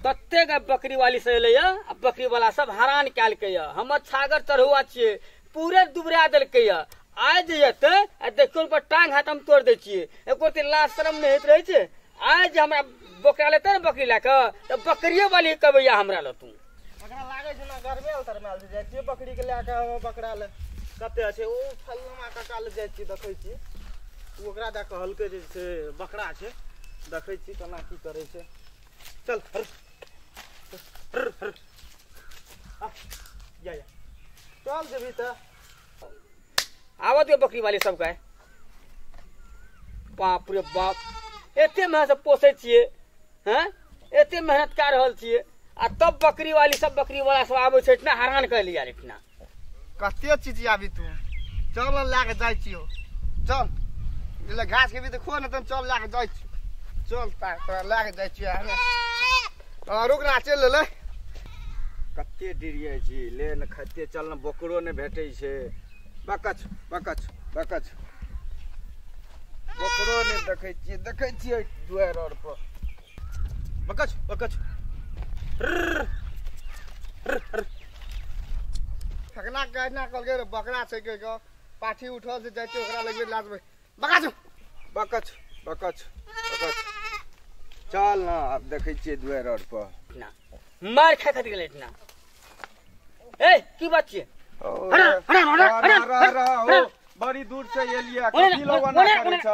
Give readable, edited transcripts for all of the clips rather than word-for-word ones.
ततेक बकरी वाली से एलै आ बकरी वाला सब हरान कएलकै। हमर छागर चढ़ौआ छियै पूरे दुबरा देलकै। आइ जे एतै आ देखियौ पर टांग हाथ हम तोड़ि दै छियै, एको रत्ती लाज शरम नहि होइत रहै छै। आइ जे हमरा बकरा लेतै ने बकरी लए कऽ तऽ बकरिये वाली कहबैया हमरा लए। तू एकरा लागै छै ने गरमेल तरमेल छै, जाइ छियै बकरी के लए कऽ बकरा लए कते छै ओ फल्लाँ काका लए जाइ छियै, देखै छियै ओ ओकरा दए कहलकै जे से बकरा छै, देखै छियै केना की करै छै। चल हर हर हर या या चल जेबही तऽ आबऽ दियौ बकरी वाली सबके। बाप रे बाप, एते मेहनत से पोसै छियै, हैं एते मेहनत कए रहल छियै आ तब बकरी वाली सब बकरी वाला सब आबै छै इतना हरान कर लिया इतना। कते चीज आबी तू, चल लए कऽ जाइ छियौ, चल जे घास खेबी तऽ खो ने, तब चल लए कऽ जाइ छियौ, चल तोरा लए कऽ जाइ छियौ। रुक ना चलि लेलै। कते डिरियै छी ले ने खाइते चल ने, बकरो नहि भेटै छै। बकच बकच बकच बकरो नहि देखै छियै, देखै छियै दुआरि आर पर। बकच बकच फकना कहना कहलकै रे बकरा छै कहि कऽ पाठी उठल छै, जाइ छियै ओकरा लगबै लाजबै। बकच बकच बकच बकच चल ना आब देखै छियै दुआरि आर पर। ना मार खाय खातिर गेलै इतना। ए की बात छियै? बड़ी दूर से एलियै, कथी लगना करै छ?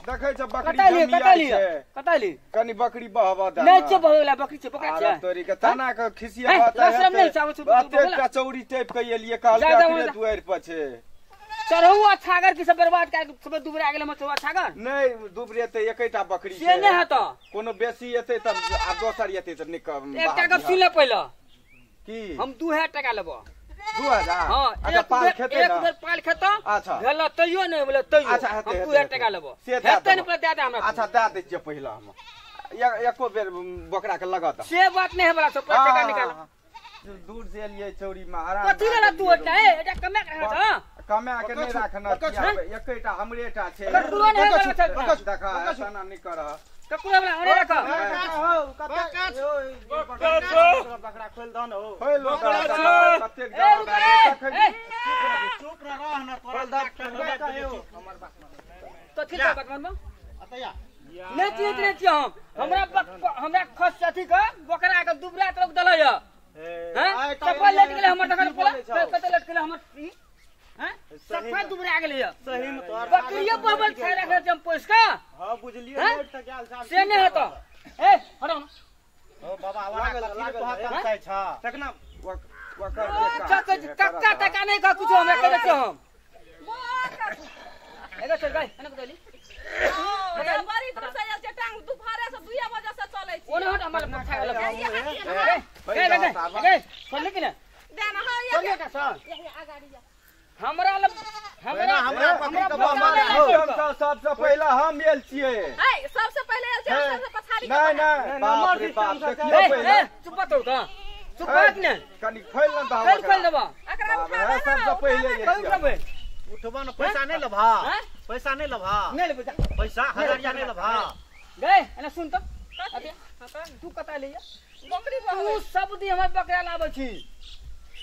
देखै छ बकरी जमिया छै, कतऽ एली? कनी बकरी बहबा दे। नहि छै बहबा बकरी छै, बकरा छै। तोरी के तना के खिसिया बात है, एते कचौड़ी टाइप के एलियै, कहलकै दुआरि पर छै। चढ़ौआ छागर की सब बर्बाद कए के सब दुबरा गेलै। मचौआ छागर नहि दुबरेतै, एकेटा बकरी से नहि हेतौ। कोनो बेसी एतै तब आ दोसर एतै तऽ निकल। एकटा गप सुन ले पहिले। की? हम 2000 टका लेबो। 2000? हां, अच्छा पाल खेतै एक बेर पाल खेतौ। अच्छा भेल तैयो नहि बोले तैयो। अच्छा हम 2000 टका लेबो, हेतै ने दे दे हमरा। अच्छा दे दै छियै पहिला हम, एको बेर बकरा के लगत। से बात नहि है बला, सब टका निकाल। दूर से एलियै चौरी में आराम। कथी वाला तू ओटा ए एटा कमे के रखना छ? कमे के नहीं रखना छियै, एकेटा हमरेटा छै। ककरो नहि वाला छै। देखा ऐसा नहीं करह, ककरो वाला हमरे रख। हो कते बकरा खोल दन हो, खोल लो कतेक ए चुप रह न तोरा हमर बात तो ठीक है। बात मानबो अतया नहि चिन्हैत रहै छियै हम। हमरा हमरा खस अथी के बकरा के दुबरा तक दलय हैं, चप्पल लट गेलै हमर, तखन कते लट गेलै हमर ई हैं, सफा दुबरा गेलै। सही में तोहर बकरियो बबल छै रखने छै हम पोस के। हां बुझलियै, लट त गेल साहब से नहि हेतौ। ए हटो ओ बाबा, लागल लागल तोहर तमसाइ छ तखना ओकर कक्का टका नहि कह कुछो हमरा कहै छै हम। एगो चल गई एना बदली बड़ी दूर से आयल छै, टांग दुपहरे से 2 बजे से चलै छी। ओने हट हमरा पछा गेल। ए ए ए सुनली कि ने? दे ना हां सुनली का सर? आगाड़ी जा। हमरा ल हमरा हमरा बकरी के मार हो। सबसे पहला हम एल छियै। ए सबसे पहले एल छियै, सबसे पछाड़ी। नहीं नहीं बाप रे बाप, देखियौ पहले। ए चुप तो का चुप बात ने कनी खोल न दहो, खोल खोल देबो एकरा उठा। सबसे पहले खोल देबै। उठबा न, पैसा नहीं लभा, पैसा नहीं लभा, नहीं लेबो जा। पैसा हजारिया नहीं लभा। गए एना सुन त तू कता लैया बकरी? तू सब दिन हमर बकरा लाबै छी।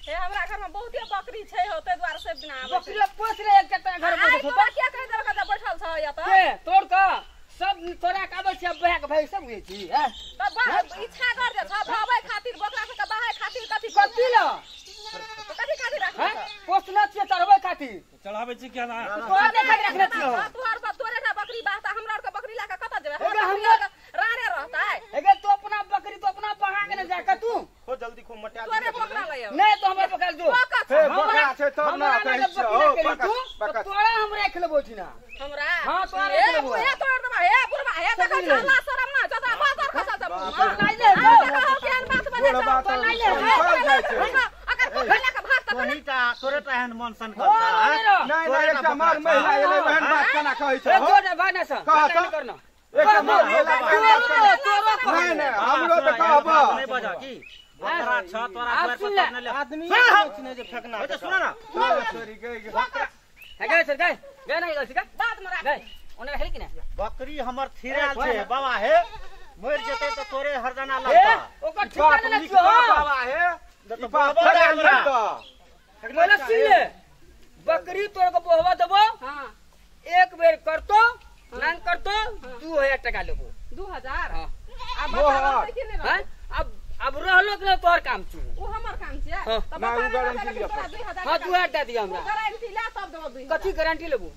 हे हमरा घर में बहुते बकरी छै हो, तै द्वारे सब दिन आबै। बकरी पोस ले एकटा घर में बैठल तोरा के कह देलक जे बैठल छ या त? के तोड़ का सब तोरा के आबै छी बहा के भाई सब बुझै छी। हैं त ई छागर जे छ भाबै खातिर बकरा सब के बहाय खातिर कथी कथी ल कथी खातिर राखने छ? पोसने छियै चढ़बै खातिर। चढ़ाबै छी केना? तोरा नहि खातिर रखने छियै। तोहर सब तोरे टा बकरी बाहता, हमरा आर के बकरी ला के कतऽ जेबै? एगे हमरा रारे रहतै। एगे तू अपना बकरी तो अपना बहा के ने जा के तू खो जल्दी खो मटा तोरे बकरा लय आउ। नहि तो हमर बकरा जो हे बकरा छै तब ना कहै छियै हो। बकरा तोरा हम राख लेबो छी ना हमरा। हां तोरा राख लेबो। हे तोड़ देबा हे बुढ़बा, हे देखै छ अल्लाह शरम ना जतरा बाजार खसल छ नहीं ले देखो केहन बात बजै छ। तो नहीं ले अगर बकरा के भाग त तोहीटा तोरे टा एहन मन सन हो करता। नहीं नहीं एकटा मार महिला एलै ओहन बात केना कहै छ? ए जो भाग ना स कह त करना एकटा मार महिला नहीं नहीं हमरो त कहब नहीं बजा की बकरा छ तोरा आब द्वार सुन पर ले। तब ले आदमी सोच ने जे फेकना ए सुन ना तोरी गई हे गए सर गए गए नहीं गए का बात में राख गए ओने रखली कि ना? बकरी हमर थिराल छै बाबा हे। मर जेतै त तोरे हरदाना लगता। ओकर ठिकाना नै छियो बाबा हे ई बाप पहिले सुन ले, बकरी तोर के बोहवा देबो। हां एक बेर करतो नांग करतो 2000 टका लेबो। 2000? हां। आ बता कि नै हां अब रहलो के तोहर काम छु। उ हमर काम छियै त ना उ गारंटी लिया। हां 2000 दे दिया हमरा। गारंटी ले तब देबो 2000। कथि गारंटी लेबो?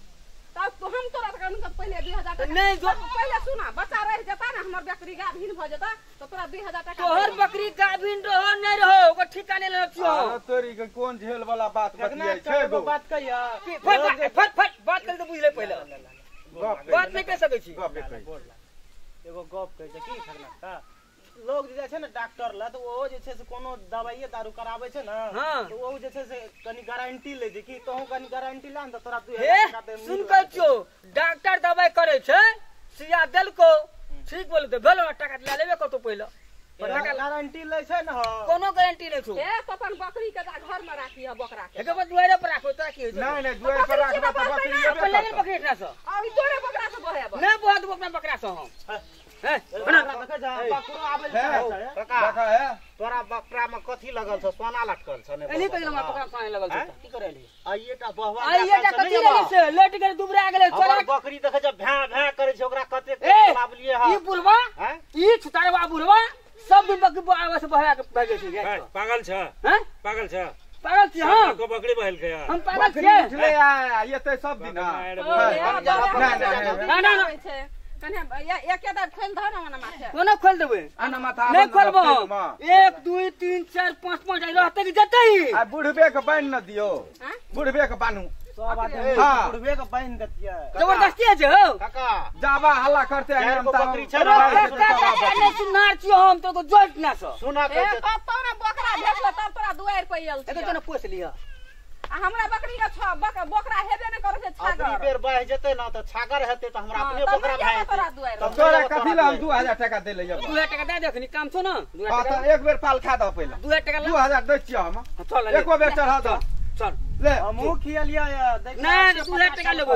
तब तो हम तोरा त पहिले 2000 टका नहीं जो पहिले सुना, बच्चा रह जेता ना हमर बकरी गाभिन भ जेता त तोरा 2000 टका। तोहर बकरी गाभिन रहो नहीं रहो ओकर ठिकाने ले छियो। अरे तोरी के कोन झेल वाला बात बतियाई छै गो? बात कहिया फट फट फट बात कर त बुझ ले पहिले। बात नहीं कह सकै छी। एगो गप कहै छै की खगना का लोग जे छै ने डॉक्टर ल त ओ जे छै से कोनो दवाइये दारू कराबै छै ने त ओ जे छै से कनी गारंटी लै छै कि तोहू कनी गारंटी ला न त तोरा 2000 टका दे। सुन के छो डॉक्टर दवाई करे छै सुइया देलको ठीक बोल त भेलो टका ले लेबे करतो पहिले। टका गारंटी लै छै न। कोनो गारंटी नै छौ। ए त अपन बकरी के घर में राखिह बकरा के। एके बाद दुआरे पर राखो तोरा की होइ छै? नहीं नहीं दुआरे पर राखबा त बकरी अपन ले ले बकरी एकरा से। आ ई तोरे बकरा से बहेब नै बहा देबो अपना बकरा से हम। हैं बना देखै छ बकरो आबै छै काका है तोरा बकरा में कथी लगल छ? सोना लटकल छ ने। एनी कहियो हमरा बकरा सोना लगल छ की करैली? आइएटा बहवा आइएटा कथी लगल छै? लेट गेल दुबरा गेलै तोरा बकरी देखै छ भैं भैं करै छै ओकरा कते लाबलिए ह ई बुढ़वा ई छुतारवा बुढ़वा सब दिन बकरी आवे से बहरा के भागै छै। पागल छ? हैं पागल छ? पागल छी हम। को बकरी बहल के हम पागल छियै। उठले आ एते सब दिन ना ना ना कने एक एक खोल दह ना मना माथे। कोना खोल देबै? आना माथा नहीं खोलबो। 1 2 3 4 5 5 रहते कि जतै। आ बुढ़बे के बान्हि न दियो। बुढ़बे के बान्हू सब आदमी बुढ़बे के बान्हि देतियै। जबरदस्ती है जे हो काका जाबा हल्ला करते हैं हम बकरी छै ने सुनार छियो हम तो को जोट ना छ सुना के कतौ ने बकरा भेटल तब तोरा दुआर पर आयल एते तो न पोस लिह। आ हमरा बकरी के छ बकरा हेबे ने करै छै छागर। अबरी बेर बह जेतै ना त छागर हेतै त हमरा अपने बकरा भए जेतै। तब तोरा कथी ला हम 2000 टका दे ले जब 2000 टका दे देखनी काम छौ न। हां त एक बेर पाल खा द पहिले 2000 टका 2000 दै छियै हम। चल एको बेर चढ़ा द चल ले हमहु खियलियै देख ना 2000 टका लेबो।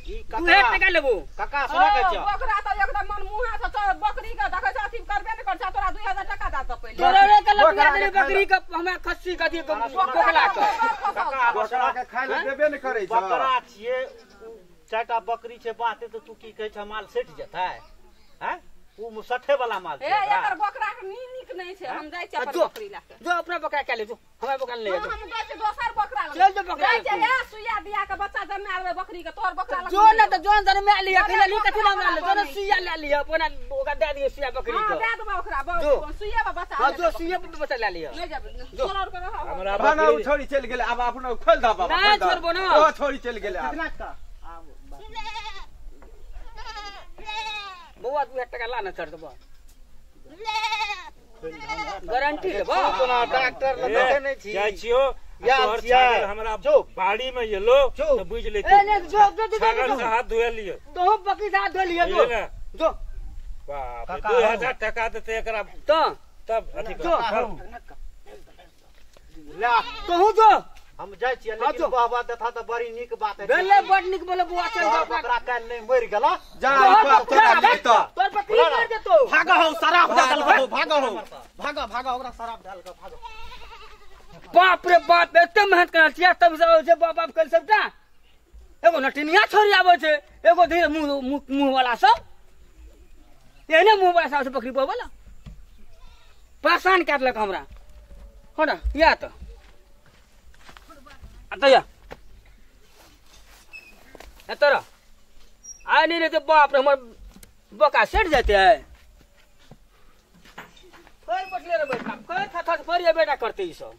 ई 2000 टका लेबो काका सुना के छ बकरा त एकदम मन मुहा से चल बकरी के देखै छ अथी करबे ने कर छ तोरा 2000 टका द त पहिले। तोरा रे के लपिया देली बकरी के हमरा खस्सी कथी के बोकला के काका बकरा के खाय ले देबे ने करै छ। बकरा छियै चारटा बकरी छै बाते त तू की कहै छ माल सटि जेतै? हैं उ सठे वाला माल छै। ए एकर बकरा के नीक नहीं छै। हम जाइ छै अपन बकरी ला के। जो अपना बकरा के ले जो हमरा बकरा ले जो। हम जाइ छै दोसर बकरा ले चल जो बकरा जाइ छै। ए सुइया दिया के बच्चा जन्मा लेबै बकरी के तोर बकरा जो न त जोन जन्मा लिया के ली कथि ला हमरा ले जो न सुइया ले लिया अपना ओकरा दे दियो सुइया बकरी के। हां दे देबै ओकरा सुइया पर बच्चा। हां जो सुइया पर बच्चा ले लिया नहीं जाब तोरा और के रह हमरा बना उ छोड़ी चल गेलै। अब अपना खोल द बाबा नहीं छोड़बो न ओ छोड़ी चल गेलै। कितना का बौआ 2000 टका ला न चढ़ देबो गारंटी लेबो। कोना डॉक्टर ल देखै नै छी जाइ छियो यार छागर हमरा बाड़ी में येलो त बुझ ले ए ने जो जो छागर से हाथ धोए लियो तो बकरी से हाथ धो लियो जो जो बाप 2000 टका देते एकरा त तब अथी जो ला तोहू जो हम जाइ छियै लेकिन बाबा देथा त बड़ी नीक बात है। भेलै बड़ नीक बोले बुआ चल जा बकरा काल नहीं मर गेला जा ई बाप तोरा लेतो तोर बकरी मर जेतो। भाग हो शराब डाल के भाग हो भाग भाग ओकरा शराब डाल के भाग। बाप रे बाप एते मेहनत करल छियै तब सब जे बाप बाप कल सबटा एगो नटिनिया छोड़ी आबै छै एगो धीरे मुंह मुंह वाला सब एहने मुंह वाला सब बकरी बोला परेशान कर देलक हमरा। हो ना या त अतया एतरा आइ नहीं रे बाप रे हमर बोका सेट जेते है फिर बैठले रे बेटा फिर थर फिर ये बेटा करते ई सब।